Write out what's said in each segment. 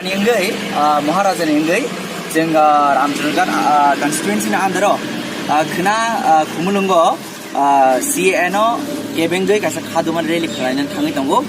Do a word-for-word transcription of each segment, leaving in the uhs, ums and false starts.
Ni wngwi, ah, Maharaja ni wngwi, chwng, ah, Ramchandra Ghat, ah, constituency ni under o, ah, khwna, ah, Khumulwngo, ah, C A no kebengwi kaisa khaduma rally khwlaina thangwi tongo.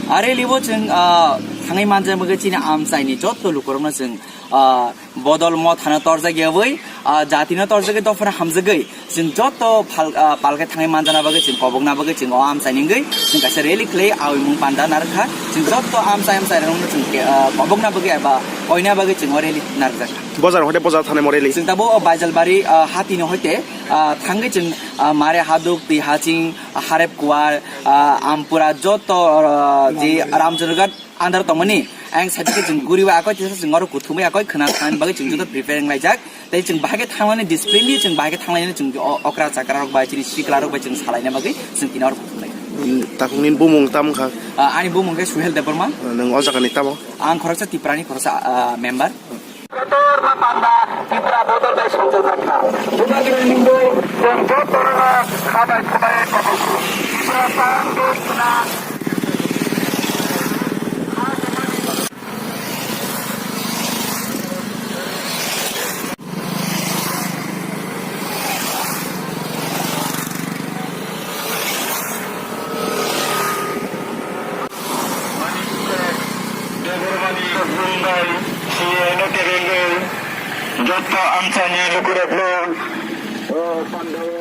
A rally bo chwng, ah, thangwi manjak bagwi chini amchaini jotto lukurokno chwng, ah, bodol mothano torjak yawi, ah, jatino torjagwi dophano hamjagwi, chwng jotto phal-, ah, palkhe thangwi manjana bagwi, chwng kobokna bagwi, chwng o amchai ningwi, chwng kaisa rally khlai, awi mung panda narwkha, chwng jotto amchai amchai rokno chwng ke-, ah, kobokna bagwi eba koina bagwi chwng o rally narwkjakha. Bojar hoite bojar thanai mo rally? Chwng tabuk o Baijalbari, ah, hatino hoite, ah, thangwi chwng, ah, Mare Haduk, Twi Haching, Harep Kuwar, ah, Ampura jotto, ah, je Ramchandra Ghat, under tongmani, ayang side khe chwng guriwi akoi, tisa chwng oro kuthumwi akoi, khwna thangni bagwi chwng joto prepare wnglaijak. Tei chwng bahai khe thangmani discipline di, chwng bahai khe thanglainani chwng o-, okra chakra rok bai, chini sikla rok bai chwng salaina bagwi chwng tini oro kuthumlai. Hmm, takhukni bumung tamo kha? Ah, ani bumung khe Suhel Debbarma. Ah, nwng o jaga ni tamo? Ang khoroksa Tiprani khoroksa, ah, member. Kotorma panda Tipra bodol bai songjak kha. Jumagini ningwi chwng joto rok khabai khubai Tipra tang dukna. Debbarmani Mumbai, C A no kebengwi, jotto amchaini lukurokno, o, pandao.